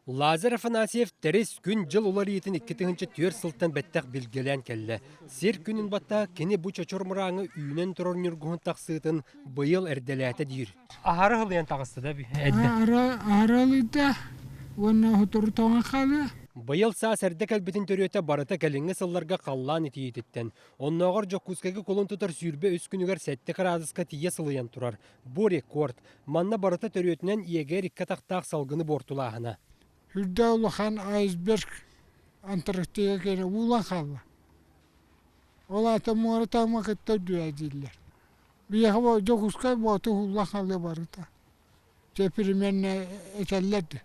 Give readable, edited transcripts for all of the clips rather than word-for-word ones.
Лазарь Афанасьев Тэрис күн-дьыл уларыйыытын 2004 сылтан бэттэх билгэлээн кэллэ. Сир күнүн батта кини бу чочур мырааҥы үүнэн турар ньургуһун тахсыытын быйыл эрдэлээтэ диир. Аһары ылыйан таҕыста да эрдэ. Аһары ылыйда уонна сотору тоҥон хаалыа. Быйыл саас эрдэ кэлбитин төрүөтэ барыта кэлиҥҥи сылларга халлаан итийиититтэн. Оннооҕор Дьокуускайга кулун тутар 23 күнүгэр 7 кыраадыска тиийэ сылыйан турар. Бу рекорд. Манна барыта төрүөтүнэн иэгэр икки атахтаах салгыны буортулааһына. Үрдэ улахан айсберг Антарктика кэлэ уулан хаалла. Ол аата муора таһыма кытта үрдүө дииллэр. Биһиэхэ Дьокуускай бооту ууллан хаалыа барыта. Дьэ примерно этэллэр да.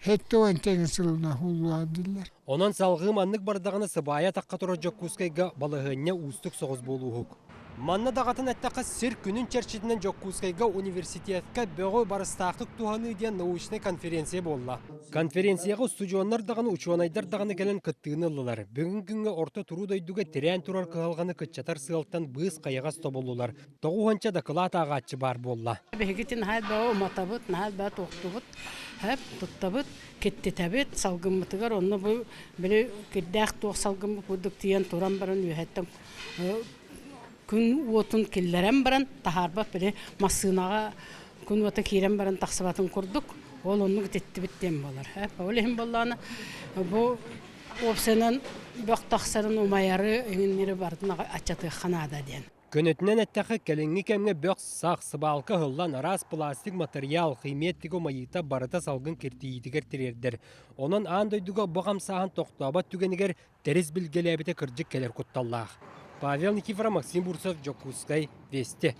Сэттэ уон тэҥэ сылына ууллуо дииллэр. Онон салҕыы маннык бардаҕына сыбаайа атахха турар Дьокуускайга балаһыанньа уустук соҕус буолууһук. Манна даҕатан эттэххэ, сир күнүн чэрчитинэн Дьокуускайга университетка бөҕү барыстаахтык туһаныы диэн научнай конференция буолла. Конференцияҕа устудьуоннар даҕаны, учуонайдар даҕаны кэлэн кыттыыны ыллылар. Бүгүн күҥҥэ орто туруу дойдуга тирээн турар кыһалҕаны кыччатар сыалтан быыс-хайаҕас тобуллулар. Тоҕуһанча дакылаат ааҕааччы баар буолла. Биһигитин наһаа элбэҕи уматабыт, наһаа элбэҕи туохтубут, туттабыт. Киттитэбит, салгыммытыгар онно бу били кирдээх туох салгыммыт курдук тиийэн туран баран үөһэттэн күн уотун киллэрэн баран таһаарбат били массыынаҕа күн уота киирэн баран тахсыбатын курдук ол оннук ититтибит диэн буолар. Ол иһин буоллаҕына бу уопсайынан бөх тахсарын умайары иҥиннэри барытын аччатыахха наада диэн. Көнөтүнэн эттэххэ, кэлиҥҥи кэмҥэ бөх-сах, сыбаалка ыһыллан, араас пластик матырыйаал, химия умайыыта барыта салгын киртийиитигэр тириэрдэр. Онон аан дойдуга бу хамсааһын тохтообот түгэнигэр Тэрис билгэлээбитэ кырдьык кэлэр кутталлаах. Павел Никифоров, Максим Бурцев, Дьокуускай, Вести.